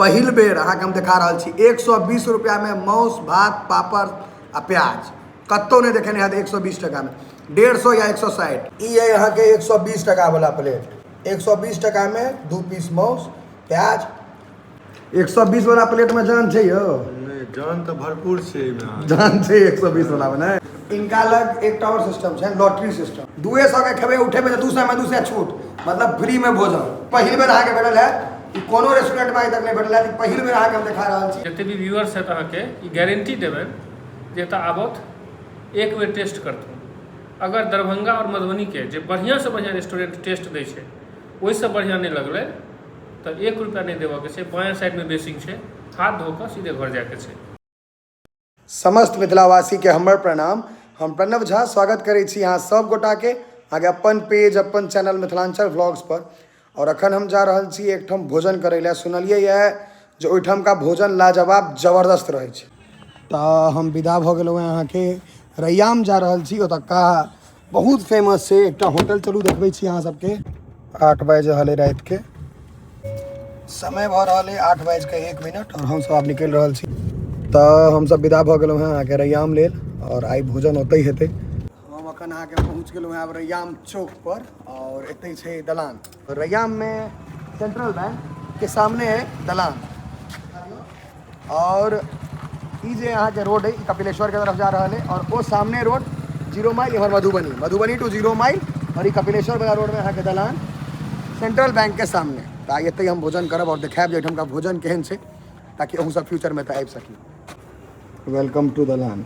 पहिल बेर अहाँके हम देखा रहल छी 120 रुपैआमे मासु भात पापड़ आ प्याज। कतहु नहि देखेने हैत 120 टाकामे, 150 या 160। ई अइ अहाँके 120 टाकावला प्लेट। 120 टाकामे 2 पीस मासु प्याज। 120 वाला प्लेटमे जान छै यौ? नहि, जान तऽ भरपूर छै एहिमे। जान छै 120 वाला मे नहि। इनका लग एकटा आओर सिस्टम छै, लॉटरी सिस्टम। 200 के खेबै उठेबै तऽ 200 मे 200 छूट, मतलब फ्री मे भोजन। पहिल बेर अहाँके भेटल है, ई कोनो रेस्टोरेंट मे आइ तक नहि भेटल है, पहिल बेर अहाँके हम देखा रहल छी। जते भी व्यूअर्स छथि अहाँके ई गारंटी देबनि जे एतऽ आबथि एक बेर टेस्ट करथुन। अगर दरभंगा आओर मधुबनीके जे बढ़िआँसँ बढ़िआँ रेस्टोरेंट टेस्ट दै छै ओहिसँ बढ़िआँ नहि लगलै तऽ 1 रुपैआ नहि देबऽके छै। बायाँ साइडमे बेसिंग छै, हाथ धो कऽ सीधे घर जायके छै। समस्त मिथिलावासीके हमर प्रणाम। हम प्रणव झा स्वागत करै छी अहाँ सब गोटाके अहाँके अपन पेज अपन चैनल मिथिलांचल व्लॉग्स पर। और अखन हम जा रहल छी एकठाम भोजन करै लए। सुनलियै यऽ जे ओहिठामका भोजन लाजवाब जबरदस्त रहै छै। तऽ हम विदा भऽ गेलहुँ हेँ अहाँके रैयाम जा रहल छी। ओतुका बहुत फेमस छै एकटा होटल, चलू देखबै छी अहाँ सबके। 8 बाजि रहल अइ रातिके, समय भऽ रहल अइ 8:01 और हमसब आब निकलि रहल छी। तऽ हमसब विदा भऽ गेलहुँ हेँ अहाँके रैयाम लेल और आइ भोजन ओतहि हेतै। हम अखन अहाँके पहुँच गेलहुँ हेँ आब रैयाम चौक पर और एतहि छै दलान। रैयाममे सेंट्रल बैंक के सामने है दलान। और ई जे अहाँके रोड है ई कपिलेश्वर के तरफ जा रहल है और ओ सामने रोड 0 माइल, इम्हर मधुबनी, मधुबनी टू 0 माइल और ई कपिलेश्वर वाला रोड में अहाँके दलान सेंट्रल बैंक के सामने। तऽ आइ एतहि हम भोजन करब और देखायब जे एहिठामका भोजन केहन छै, ताकि अहूँ सब फ्यूचर में तऽ आबि सकी। Welcome to दलान।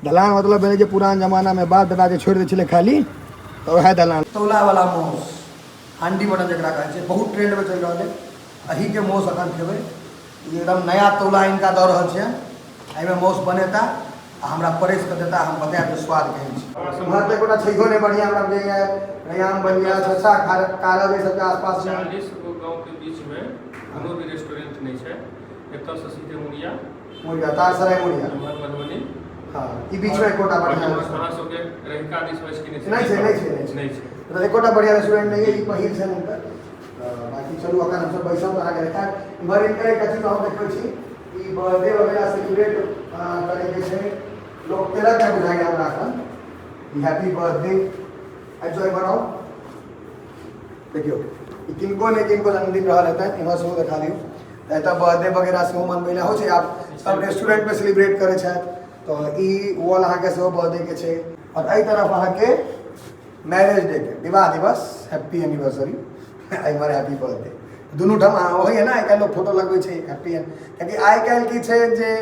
दलान मतलब भेलै जे पुरान जमानामे बाप दादा जे छोड़ि दै छलै खाली, तऽ वएह दलान। तौलावला माउस, हांडी मटन जकरा कहै छै, बहुत ट्रेंडमे चलि रहल है। एहीके माउस अखन खेबै। ई एकदम नया तौला हिनका दऽ रहल छियनि, एहिमे माउस बनेता आ हमरा परसि कऽ देता, हम बतायब जे स्वाद केहन छै। उम्हर तऽ एकोटा छैहो नहि बढ़िआँ, हमरा बुझाइए रैयाम बलिया छछा कारल एहि सबके आसपासमे 40 गो गाँवके बीचमे कोनो भी रेस्टोरेंट नहि छै। एतऽसँ सीधे मुड़िया, मुड़िया तारसराय मुड़िया, एम्हर मधुबनी। हँ, ई बीचमे एकोटा बढ़िआँ अहाँ सबके रहिका दिस अछि कि नहि? छै, नहि छै, नहि छै, नहि छै। मतलब एकोटा बढ़िआँ रेस्टोरेंट नहि है, ई पहिल छै हुनकर। बाकी चलू अखन हमसब बैसब तऽ अहाँके देखायब। इम्हर हिनकर एकटा चीज हम देखबै छी, ई बर्थडे वगैरह सेलिब्रेट करैके छै लोक केलक है, बुझाइए हमरा अखन। ई हैप्पी बर्थडे आबि जाउ, इम्हर आउ। देखियौ ई किनको ने किनको जन्मदिन रहल हेतनि, इम्हर सेहो देखा दियौ। तऽ एतऽ बर्थडे वगैरह सेहो मनबै लए होइ छै, आब सब रेस्टोरेंटमे सेलिब्रेट करै छथि। तऽ ई वॉल अहाँके सेहो बर्थडे के छै और एहि तरफ अहाँके मैरेज डे के, विवाह दिवस, हैप्पी एनिवर्सरी, एम्हर हैप्पी बर्थडे। दुनू ठाम अहाँ वही है ना, आइ काल्हि लोक फोटो लगबै छै हैप्पी। कियाकि आइ काल्हि की छै जे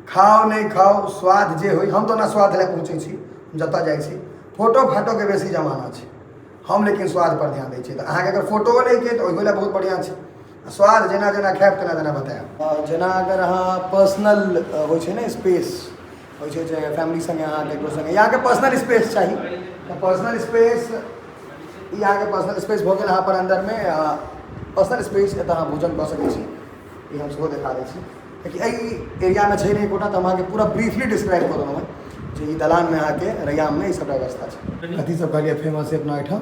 खाउ नहि खाउ स्वाद जे होइ, हम तऽ ओना स्वाद लए पहुँचै छी जतऽ जाइ छी, फोटो फाटोके बेसी जमाना छै, हम लेकिन स्वाद पर ध्यान दै छियै। तऽ अहाँके अगर फोटो लैके तऽ ओहियो लए बहुत बढ़िआँ छै। स्वाद जेना जेना खायब तेना तेना बतायब। जेना अगर अहाँ पर्सनल होइ छै ने स्पेस होइ छै जे फैमिली सङ्गे अहाँ ककरो सङ्गे या अहाँके पर्सनल स्पेस चाही, तऽ पर्सनल स्पेस ई अहाँके पर्सनल स्पेस भऽ गेल। अहाँ पर अन्दरमे पर्सनल स्पेस एतऽ अहाँ भोजन कऽ सकै छी। ई हम सेहो देखा दै छी, कियाकि एहि एरियामे छै नहि एकोटा, तऽ हम अहाँके पूरा ब्रीफली डिस्क्राइब कऽ देलहुँ हेँ जे ई दलानमे अहाँके रैयाममे ई सबटा व्यवस्था छै। कथी सब कहलियै फेमस छै अपना एहिठाम?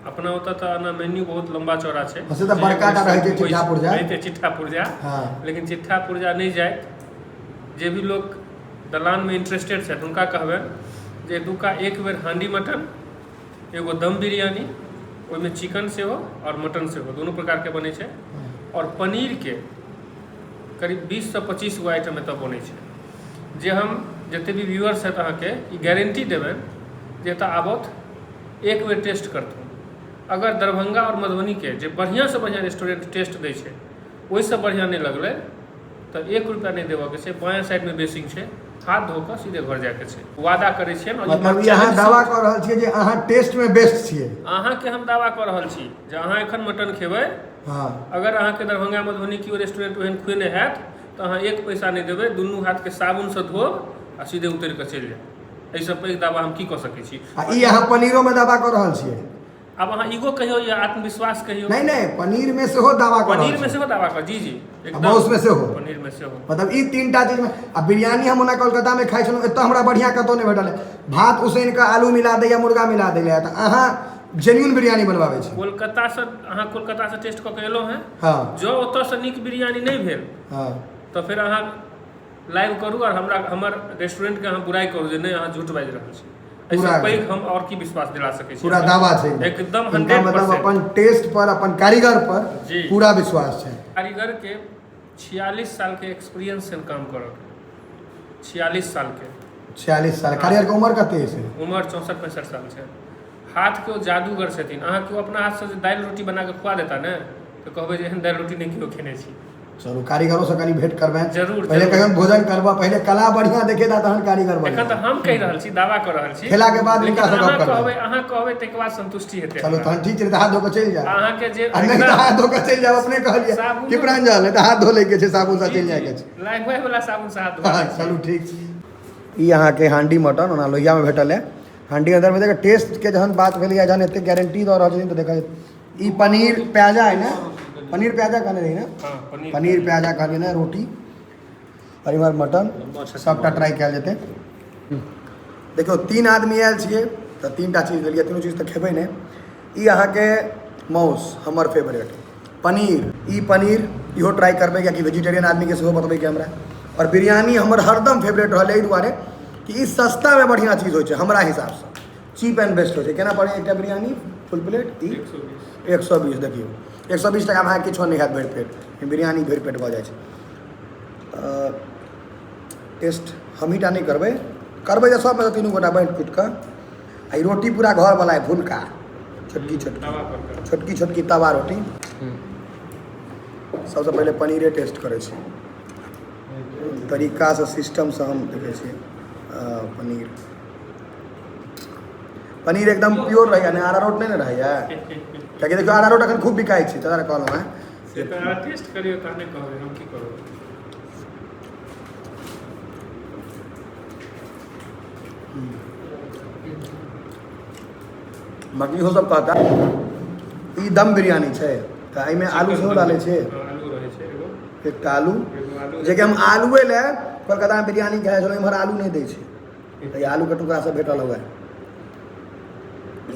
अपना ओतऽ तऽ एना मेन्यू बहुत लम्बा चौड़ा छै। से तऽ बड़का टा रहै छै चिट्ठा पुर्जा। रहिते चिट्ठा पुर्जा। हँ। लेकिन चिट्ठा पुर्जा नहि जाइत, जे भी लोक दलानमे इंटरेस्टेड छथि हुनका कहबनि जे एतुका एक बेर हांडी मटन, एगो दम बिरयानी, ओहिमे चिकन सेहो आओर मटन सेहो दुनू प्रकारके बनै छै, आओर पनीरके करीब 20 सँ 25 गो आइटम एतऽ बनै छै। जे हम जते भी व्यूअर्स छथि अहाँके ई गारंटी देबनि जे एतऽ आबथि एक बेर टेस्ट करथुन। अगर दरभंगा आओर मधुबनीके जे बढ़िआँसँ बढ़िआँ रेस्टोरेंट टेस्ट दै छै ओहिसँ बढ़िआँ नहि लगलै तऽ 1 रुपैआ नहि देबऽके छै। बायाँ साइडमे बेसिंग छै, हाथ धो कऽ सीधे घर जायके छै। वादा करै छियनि। और ई मतलब ई अहाँ दावा कऽ रहल छियै जे अहाँ टेस्टमे बेस्ट छियै? अहाँके हम दावा कऽ रहल छी जे अहाँ एखन मटन खेबै, हँ, अगर अहाँके दरभंगा मधुबनी केओ रेस्टोरेंट ओहन खुएने हैत तऽ अहाँ 1 पैसा नहि देबै, दुनू हाथके साबुनसँ धोब आ सीधे उतरि कऽ चलि जायब। एहिसँ पैघ दावा हम की कऽ सकै छी? आ ई अहाँ पनीरोमे दावा कऽ रहल छियै? आब अहाँ ईगो कहियौ या आत्मविश्वास कहियौ। नहि नहि, पनीर में सेहो दावा कऽ रहल पनीर में छी। सेहो दावा कर, जी जी एकदम। माउस में सेहो। पनीर में सेहो। मतलब ई तीनटा चीज में। आ बिरयानी हम ओना कोलकाता में खाइ छलहुँ, एतऽ हमरा बढ़िआँ कतहु नहि भेटल। भात उसनि कऽ आलू मिला दैया, मुर्गा मिला दैया। तऽ अहाँ जेन्युइन बिरयानी बनबाबै छै। कोलकातासँ अहाँ कोलकातासँ टेस्ट कऽ के एलहुँ हेँ, हँ। जँ ओतऽसँ नीक बिरयानी नहि भेल हँ, तऽ फेर अहाँ लाइव करू आओर हमरा हमर रेस्टोरेंटके अहाँ बुराइ करू जे नहि, अहाँ झूठ बाजि रहल छी। एहिसँ पैघ हम आओर की विश्वास दिला सकै छी? पूरा दावा छै। एकदम। हिनका 100%। मतलब अपन टेस्ट पर, अपन कारीगर पर जी। पूरा विश्वास छै। कारीगरके 46 सालके एक्सपीरियंस छनि काम करऽके, 46 सालके। 46 साल। कारीगर के उम्र कते छै? उमर 64-65 साल छै। हाथके ओ जादूगर छथिन। अहाँके ओ अपना हाथसँ जे दालि रोटी बना कऽ खुआ देता ने, तऽ कहबै जे एहन दालि रोटी नहि केओ खेने छी। चलू, कारीगरो से कनि भेंट करबै। जरूर, पहिले जरूर। कहियो भोजन करबा, पहिले कला बढ़िया देखेता, तहन कारीगर एखन बढ़िया। तऽ हम कहि रहल छी, दावा कऽ रहल छी। खेलाके बाद लेकिन हिनका से गप अहाँ करबै। कहबै, अहाँ कहबै, ताहिके बाद संतुष्टि हेतै चलू हमरा। तहन ठीक छै, तऽ हाथ धो कऽ चलि जायब। अहाँके जे आ नहि तऽ हाथ धो कऽ चलि जायब, अपने कहलियै साबुन- कि प्रांजल, नहि तऽ हाथ धो लैके छै, साबुन से चलि जायके छै। लाइफ वाला साबुन से हाथ धोआ हँ। लै छी। चलू, ठीक छै। ई अहाँके हांडी मटन ओना लोहियामे भेटल है। हांडी अन्दरमे देख, टेस्टके जहन बात भेलैए, जहन एते गारंटी दऽ रहल छथिन, तऽ देखल। ई पनीर प्याजा है ने? पनीर प्याजा कहने रही ने? हँ, पनीर। पनीर प्याजा कहलियै ने? रोटी आओर इम्हर मटन, सबटा ट्राई कयल जेतै। देखियौ, तीन आदमी आयल छियै तऽ तीन टा चीज लेलियै। तीनू चीज तऽ खेबै नहि। ई अहाँके मौस, हमर फेवरेट पनीर। ई पनीर इहो ट्राई करबै, कियाकि वेजिटेरियन आदमीके सेहो बतबैके हमरा। आओर बिरयानी हमर हरदम फेवरेट रहल, एहि दुआरे कि ई सस्तामे बढ़िआँ चीज होइ छै। हमरा हिसाबसँ चीप एंड बेस्ट होइ छै। केना पड़ै एकटा बिरयानी फुल प्लेट ई? 120। 120। देखियौ, 120 टाकामे अहाँके किछो नहि हैत भरि पेट, बिरयानी भरि पेट भऽ जाइ छै। टेस्ट हमही टा नहि करबै, करबै तऽ सबमे तीनू गोटा बाँटि कुटि कऽ। आ ई रोटी पूरा घरवला है, फुलका, छोटकी छोटकी। तवा पर का। छोटकी छोटकी तवा रोटी। सबसँ पहिले पनीरे टेस्ट करै छी। तरीकासँ, सिस्टमसँ हम देखै छी। पनीर, पनीर एकदम प्योर रहैया ने? अरारोट नहि ने रहैया? कियाकि देखियौ, अरारोट अखन खूब बिकाइ छै, तोरा कहलहुँ हेँ। से तऽ अहाँ टेस्ट करियौ तहने कहबै, हम की करबै। बाकी इहो सब कहता। ई दम बिरयानी छै, तऽ एहिमे आलू सेहो डालै छै? हँ, आलू रहै छै एगो। एकटा आलू। एगो आलू। जेकि हम आलूए लए कोलकातामे बिरयानी खाइ छलहुँ, इम्हर आलू नहि दै छै, तऽ ई आलूके टुकड़ा सब भेटल हुए।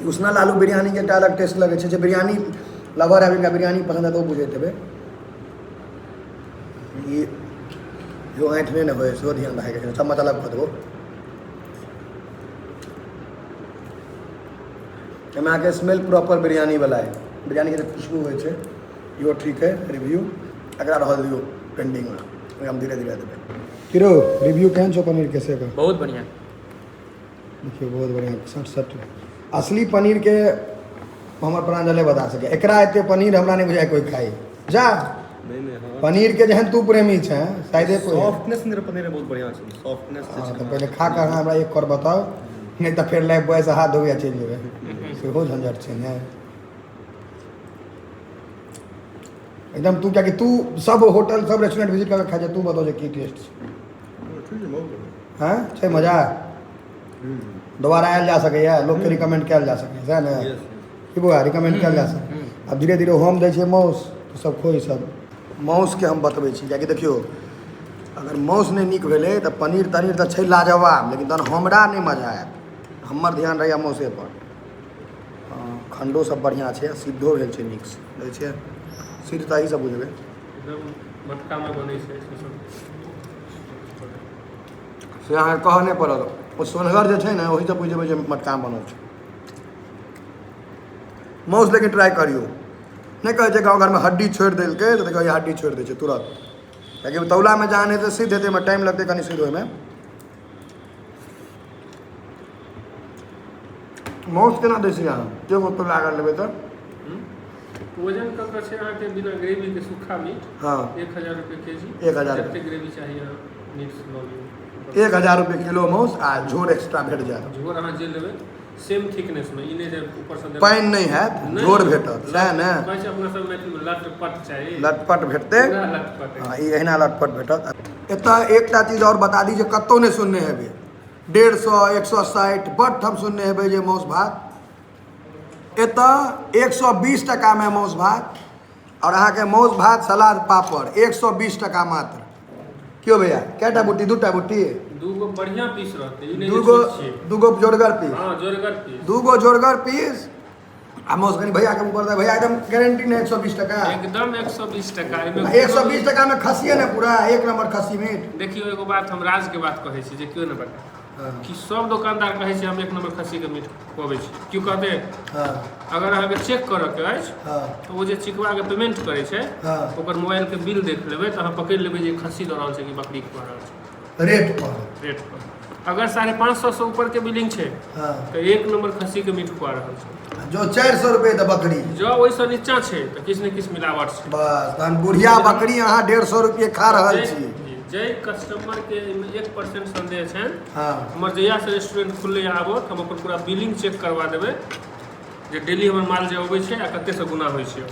उसनल आलू बिरयानीके एकटा अलग टेस्ट लगै छै। जे बिरयानी लवर है, जिनका बिरयानी पसंद है, तऽ ओ बुझैत हेबै। ई जो ऐंठ नहि ने होय, सेहो ध्यान राखैके छै। चम्मच अलग कऽ देबो। एहिमे अहाँके स्मेल प्रॉपर बिरयानी वाला है, बिरयानीके जे खुशबू होइ छै। इहो ठीक है। रिव्यू एकरा रहल दियौ पेंडिंगमे, ओहि हम धीरे धीरे देबै। किरो, रिव्यू केहन छौ पनीर के से कह? बहुत बढ़िया। देखियौ, बहुत बढ़िआँ। सट सट असली पनीरके हमर प्रांजले बता सकै। एकरा एते पनीर हमरा नहि बुझाय कोइ खाइ जा। नहि नहि, हँ। पनीरके जेहन तू प्रेमी छै, शायदे कोइ। सॉफ्टनेस मेरे पनीर में बहुत बढ़िया छै, सॉफ्टनेस। हँ, तऽ पहिले खा कऽ अहाँ हमरा एक कर बताउ, नहि तऽ फेर लाइफ बॉय से हाथ धोइया चलि जेबै, सेहो झंझट छै ने। एकदम तू, कियाकि तू सब होटल, सब रेस्टोरेंट विजिट कऽ के खाइ छै, तू बताउ जे की टेस्ट छै। ठीक छै, बहुत बढ़िया। हँ, छै मजा? दोबारा आयल जा सकैए, लोकके रिकमेंड कयल जा सकैए, सएह ने? Yes. की बौआ, रिकमेंड कयल जा सकैए? आब धीरे धीरे हम दै छियै माउस, तऽ सब खोइ सब। माउसके हम बतबै छी, कियाकि देखियौ, अगर माउस नहि नीक भेलै तऽ पनीर तनीर तऽ छै लाजवाब, लेकिन तहन हमरा नहि मजा आयत। हमर ध्यान रहैए माउसे पर। हँ, खण्डो सब बढ़िआँ छै आ सिद्धो भेल छै नीकसँ। देखै छियै, सिद्ध तऽ एहिसँ बुझबै। एकदम मटकामे बनै छै से सब। से अहाँके कहऽ नहि पड़त, ओ सोनगर जे छै ने, ओहिसँ बुझि जेबै जे मटका बनल छै माउस। लेकिन ट्राई करियौ। नहि कहै छै गाँव घरमे हड्डी छोड़ि देलकै, तऽ देखियौ, हड्डी छोड़ि दै छै तुरंत, कियाकि तौलामे जहाँ हेतै सिद्ध हेतै, ओहिमे टाइम लगतै कनि सिद्ध होइमे। माउस केना दै छी अहाँ? एगो तौला अगर लेबै तऽ? वजन कऽ के छै अहाँके, बिना ग्रेवीके सूखा मीट। 1000 रुपये केजी। 1000। जते ग्रेवी चाही अहाँ मीट लऽ लियौ। 1000 रुपये किलो माउस आ झोर एक्स्ट्रा भेट जायत। झोर अहाँ जे लेबै सेम थिकनेसमे, ई नहि जे ऊपरसँ देबै। पानि नहि हैत। नहि। झोर भेटत, सएह ने? कहै छै अपना सब मैथिलीमे लटपट चाही। लटपट भेटतै। पूरा लटपट। हँ, ई एहिना लटपट भेटत। एतऽ एकटा चीज आओर बता दी जे कतहु नहि सुनने हेबै। 150, 160 बड ठाम सुनने हेबै जे मासु भात। एतऽ 120 टाकामे मासु भात, आओर अहाँके मासु भात, सलाद, पापड़, 120 टाका मात्र। क्यों भैया, कएटा बुट्टी? दूटा बुट्टी? दूगो बढ़िया पीस रहतै, ई नहि जे दूगो। छोट छियै। दूगो जोरगर पीस। हँ, जोरगर पीस। दूगो जोरगर पीस। आ मौस कनि भैया के ऊपर दे भैया, एकदम गारंटी ने 120 टका। एकदम 120 टका। एहिमे 120 टका में खसिए ने पूरा एक नंबर खस्सी मीट। देखियौ एगो बात हम राज के बात कहै छी जे केओ नहि बताए कि सब दोकानदार कहै छै हम एक नंबर खस्सी के मीट खुअबै छी, केओ कहते? हाँ। अगर अहाँके चेक करऽ के अछि तऽ ओ जे चिकवा के पेमेंट करै छै ओकर मोबाइल के बिल देख लेबै तऽ अहाँ पकड़ि लेबै जे खस्सी दऽ रहल छै कि बकरी खुआ रहल छै। रेट पर, रेट पर अगर 550 से ऊपर के बिलिंग छै तऽ एक नंबर खस्सी के मीट खुआ रहल छै। जो 400 रुपये तऽ बकरी, जँ ओहिसँ नीचा छै तऽ किछु ने किछु मिलावट छै। बस तहन बुढ़िया बकरी अहाँ 150 रुपये खा रहल छी। जाहि कस्टमर के एहिमे 1% संदेह छनि, हाँ। हमर जहियासँ रेस्टोरेंट खुललै आबत हम अपन पूरा बिलिंग चेक करवा देबै जे डेली हमर माल जे अबै छै आ कतेसँ गुना होइ छै।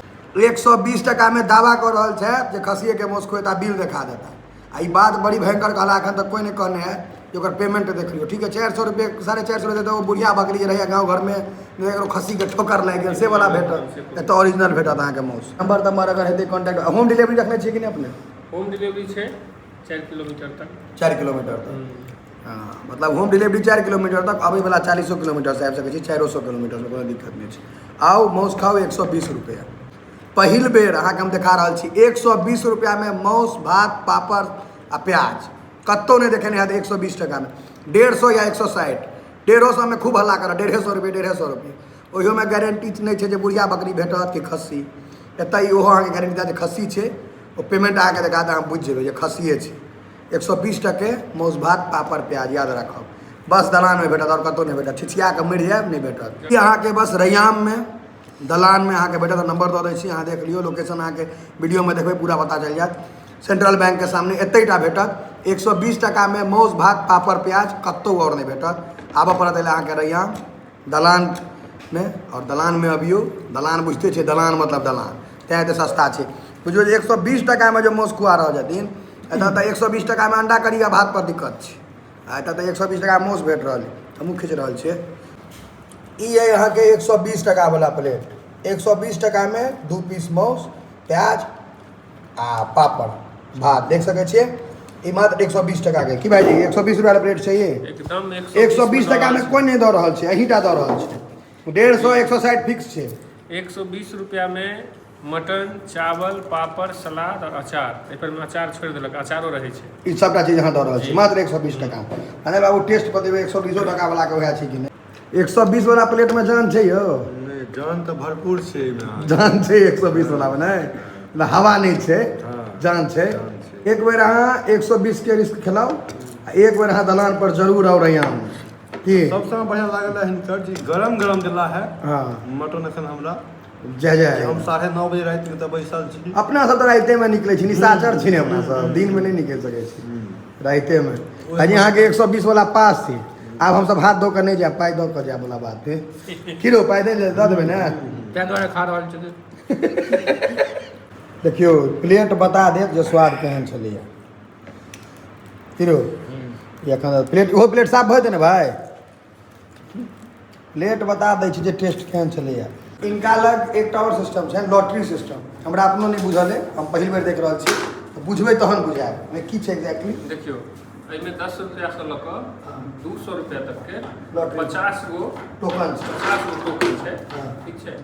120 टका में दावा कऽ रहल छै जे खसिए के मौस खुएता, बिल देखा देता। आ ई बात बड़ी भयंकर कहला, एखन तक कोइ नहि कहने है जे ओकर पेमेंट देख लियौ। ठीक है, 400 रुपये 450 रुपये तऽ ओ बुढ़िया बकरी जे रहैए गाँव घरमे, ककरो खस्सीके ठोकर लागि गेल से वाला भेटत, एतऽ ओरिजिनल भेटत अहाँके मौस। नंबर तम्बर अगर हेतै कॉन्टैक्ट। होम डिलीवरी रखने छियै कि नहि अपने? होम डिलीवरी छै 4 किलोमीटर तक। 4 किलोमीटर तक, हाँ, मतलब होम डिलीवरी 4 किलोमीटर तक। अबै वाला 40 किलोमीटर से आबि सकै छी, 400 किलोमीटर से, कोनो दिक्कत नहि छै। आउ मौस खाउ, 120 रुपया। पहिल बेर अहाँके हम देखा रहल छी 120 रुपयामे मौस भात पापड़ आ प्याज, कतहु नहि देखेने हैत 120 टकामे। 150 या 160, 150 मे खूब हल्ला करत, 150 रुपये 150 रुपये। ओहियोमे गारंटी नहि छै जे बुढ़िया बकरी भेटत कि खस्सी। एतऽ ओहो अहाँके गारंटी देत जे खस्सी छै, ओ पेमेंट अहाँके देखा देत, अहाँ बुझि जेबै जे खस्सिए छै। 120 टके मौस भात पापड़ प्याज, याद राखब, बस दलानमे भेटत आओर कतहु नहि भेटत। छिछिया कऽ मरि जायब, नहि भेटत। ई अहाँके बस रैयाममे दलानमे अहाँके भेटत। नंबर दऽ दै छी, अहाँ देख लियौ लोकेशन, अहाँके वीडियोमे देखबै पूरा पता चलि जायत। सेंट्रल बैंकके सामने एतहिटा भेटत 120 टकामे मौस भात पापड़ प्याज, कतहु आओर नहि भेटत। आबऽ पड़त एहि लए अहाँके रैयाम दलानमे, आओर दलानमे अबियौ। दलान बुझिते छियै, दलान मतलब दलान, तैँ एते सस्ता छै। बुझियौ जे 120 टकामे जे मौस खुआ रहल छथिन, एतऽ तऽ 120 टकामे अंडा करी आ भात पर दिक्कत छै, आ एतऽ तऽ 120 टका मौस भेट रहल है। हमहूँ खींच रहल छियै। ई अइ अहाँके 120 टकावला प्लेट। 120 टकामे 2 पीस मौस, प्याज आ पापड़ भात, देख सकै छियै। ई मात्र 120 टकाके। की भाईजी 120 रुपया प्लेट छै ये? एकदम 120 टकामे कोइ नहि दऽ रहल छै, अहीँटा दऽ रहल छै। 150 160 फिक्स छै। 120 रुपयामे मटन चावल पापड़ सलाद और अचार, एहि पर मे अचार छोड़ि देलक, अचारो रहै छै। ई सबटा चीज अहाँ दऽ रहल छी मात्र 120 टका। अरे बाबू टेस्ट बतेबै 120 टका वाला के वएह छै कि नहि? 120 वाला प्लेट में जान छै यौ? नहि, जान तऽ भरपूर छै एहिमे। जान छै 120 वाला में, नहि मतलब हवा नहि छै, जान छै। एक बेर अहाँ 120 के रिस्क खेलाउ आ एक बेर अहाँ दलान पर जरूर आउ रैयाम। की सबसँ बढ़िआँ लागल है हिनकर जे गरम गरम देला है हाँ मटन। एखन हमरा जय जय। हम 9:30 बजे रातिमे तऽ बैसल छी। अपना सब तऽ रातिमे निकलै छी, निशाचर छी ने अपना सब, दिनमे नहि निकलि सकै छी, रातिमे। भाईजी अहाँके 120 वाला पास छी, आब हमसब हाथ धो कऽ नहि जायब, पाइ दऽ कऽ जायब वाला बात है। की रौ पाइ दऽ देबै ने? ताहि दुआरे खा रहल छी। देखियौ प्लेट बता देब जे स्वाद केहन छलैया। की रौ एखन प्लेट, ओहो प्लेट साफ भऽ जेतै ने भाइ? प्लेट बता दै छी जे टेस्ट केहन छलैया। इनका लग एकटा आओर सिस्टम छै, लॉटरी सिस्टम। हमरा अपनो नहि बुझल अइ, हम पहिल बेर देख रहल छी, तऽ बुझबै तहन बुझायब मे की छै एक्जैक्टली। देखियौ एहिमे 10 रुपैआसँ लऽ कऽ 200 रुपैआ तकके लॉटरी 50 गो टोकन छै, 50 गो टोकन छै, ठीक छै।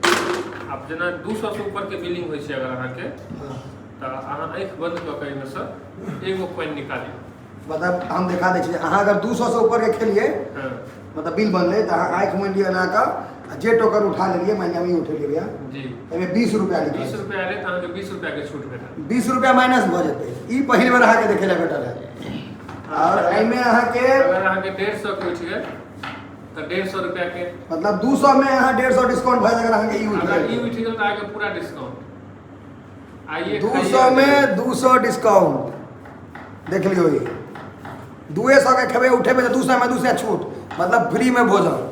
आब जेना 200 से ऊपरके बिलिंग होइ छै अगर अहाँके, तऽ अहाँ आँखि बंद कऽ कऽ एहिमेसँ एगो कॉइन निकालियौ। मतलब हम देखा दै छी, अहाँ अगर 200 से ऊपरके खेलियै, मतलब बिल बनलै, तऽ अहाँ आँखि मुनि लिअ एना कऽ आ जे टोकन उठा लेलियै, मानि लिअ हम ई उठेलियै भैया जी, एहिमे 20 रुपया लिखल 20 रुपया एलै तऽ अहाँके 20 रुपयाके छूट भेटत, 20 रुपया माइनस भऽ जेतै। ई पहिल बेर अहाँके देखै लए भेटल है। आओर एहिमे अहाँके अगर अहाँके 150 के उठि गेल तऽ 150 रुपया के, मतलब 200 मे अहाँ 150 डिस्काउंट भऽ जायत अगर अहाँके ई उठि अगर गेल। ई उठि गेल तऽ अहाँके पूरा डिस्काउंट। आइए 200 मे 200 डिस्काउंट देख लियौ। ई 200 के खेबै उठेबै तऽ 200 मे 200 छूट, मतलब फ्री मे भोजन।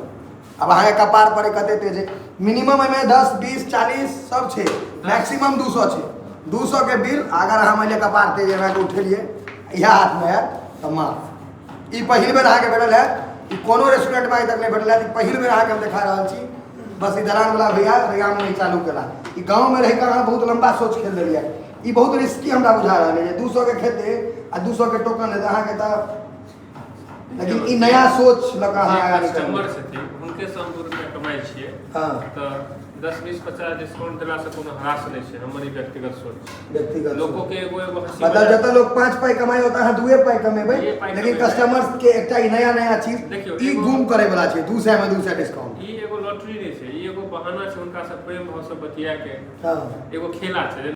अब अहाँके कपार पर कते तेज है। मिनिमम एहिमे 10 20 40 सब छै, मैक्सिमम 200 छै। 200 के बिल अगर अहाँ मानि लिअ कपार तेज अहाँके उठेलियै इएह हाथमे आयत तऽ माफ। ई पहिल बेर अहाँके भेटल हैत, ई कोनो रेस्टोरेंटमे आइ तक नहि भेटल हैत, ई पहिल बेर अहाँके हम देखा रहल छी। बस ई दलानवला भैया रैयाममे ई चालू केला। ई गाँवमे रहि कऽ अहाँ बहुत लम्बा सोच खेल देलियै। ई बहुत रिस्की हमरा बुझा रहल अइ जे 200 के खेतै आ 200 के टोकन लेतै अहाँके तऽ, लेकिन ई नया सोच लऽ कऽ अहाँ आगाँ कस्टमर छथिन हुनके से हम 2 रुपया कमाइ छियै। हाँ तऽ 10 20 50 डिस्काउंट देला से कोनो हरास नहि छै। हमर ई व्यक्तिगत सोच छै। व्यक्तिगत लोको के एगो एगो हंसी मतलब मजाक- जतऽ लोग 5 पाई कमाई होता है 2 पाई कमेबै, दुए पाइ लेकिन कमेबै। कस्टमर के एकटा ई नया नया चीज देखियौ, ई गुम करे वाला छै, 200 में 200 डिस्काउंट। ई एगो लॉटरी नहि छै, ई एगो बहाना छै हुनका से प्रेम भाव से बतिया के हाँ एगो खेला छै।